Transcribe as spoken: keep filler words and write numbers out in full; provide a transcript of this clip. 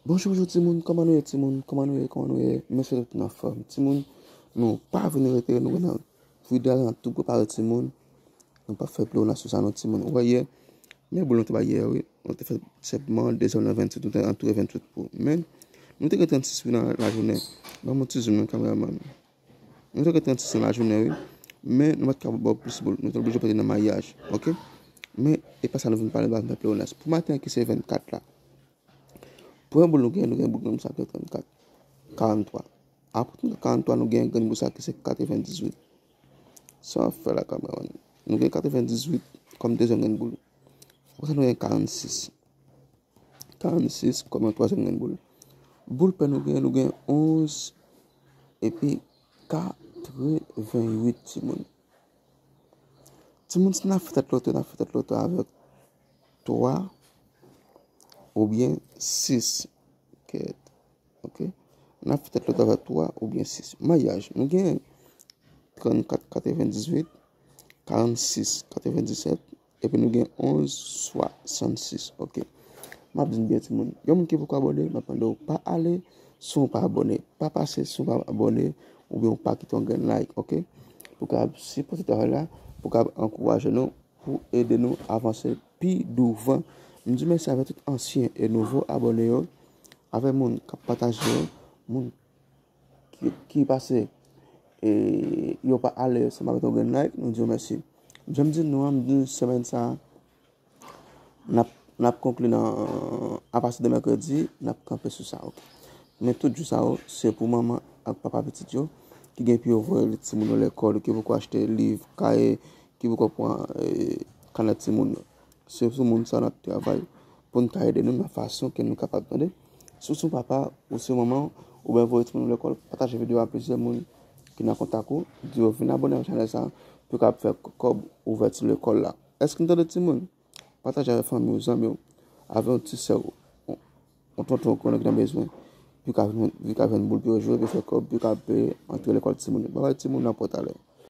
Bonjou, bonjou timoun, kòman nou ye timoun? Kòman nou ye? Kòman nou ye? M espere tout moun anfòm. Timoun, nou pa vin rete, nou gen nan fridaj, nou tou prepare timoun. Nou pa fè pleyonas sou sa non timoun. Ou wè yè, men boul nou te bay yè, wi. Nou te fè senpman de zòn nan venntuit, nou te antoure venntuit pou. Men, nou te gen trannsis wi nan lajounen. Ban m yon ti zoom nan kameramann. Nou te gen trannsis nan lajounen, wi. Men, nou pa t ka ba w plis boul. Nou te oblije pote nan mayaj, oke? Men, e pa sa nou vin pale, ba nou fè pleyonas. Pou maten an ki se vennkat la. Premye boul nou gen, nou gen boul grenn sa ki trannkat, karantwa. Apre trannkat, karantwa, nou gen grenn boul sa ki se katrevendizuit. Sa w ap fè la, kameramann? Nou gen katrevendizuit kòm dezyèm grenn boul. Apre sa, nou gen karannsis. Karannsis kòm yon twazyèm grenn boul. Boul pè nou gen, nou gen onz epi katrevenuit timoun. Timoun, si n ap fè tèt loto, n ap fè tèt loto avèk twa oubyen sis. Kèt. Oke. N ap fè tèt loto avèk twa oubyen sis. Mayaj. Nou gen trannkat katrevendizuit, karannsis katrevendisèt, epi nou gen onz swasannsis. Oke. M ap di n byen, timoun. Yon moun ki poko abòne, m ap mande w pa ale si w pa abòne. Pa pase si w pa abòne, oubyen w pa kite yon grenn like, oke? Pou kapab sipòte travay la, pou kapab ankouraje nou, pou ede nou avanse pi douvan. M di mèsi avèk tout ansyen e nouvo abòne yo, avèk moun k ap pataje yo, moun ki, ki pase e yo pa ale san pa mete yon grenn like, nou di yo mèsi. Jan m di nou an, m di semèn sa a, n ap, n ap konkli nan, apati de mèkredi, n ap kanpe sou sa, oke. Men tout jou sa yo, se pou manman ak papa pitit yo, ki gen pou yo voye timoun yo lekòl, ki poko achte liv, kaye, ki poko pran, e, kanèt timoun yo. Se sou moun sa n ap travay pou n ka ede nou nan fason ke nou kapab, tande. Si w se yon papa, ou se yon manman, oubyen voye timoun yo lekòl, pataje videyo a plizyè moun ki nan kontak ou, di yo vin abòne ak chanèl sa, pou yo kapab fè kòb ouvèti lekòl la. Èske n tande timoun? Pataje avèk fanmi w, zanmi w, avèk yon ti sè w, yon, yon tonton w konnen ki nan bezwen. Pou yo ka vin, pou yo ka jwenn boul pou yo jwe, pou yo fè kòb, pou yo ka peye antre lekòl timoun yo. Babay timoun nan pòt alè.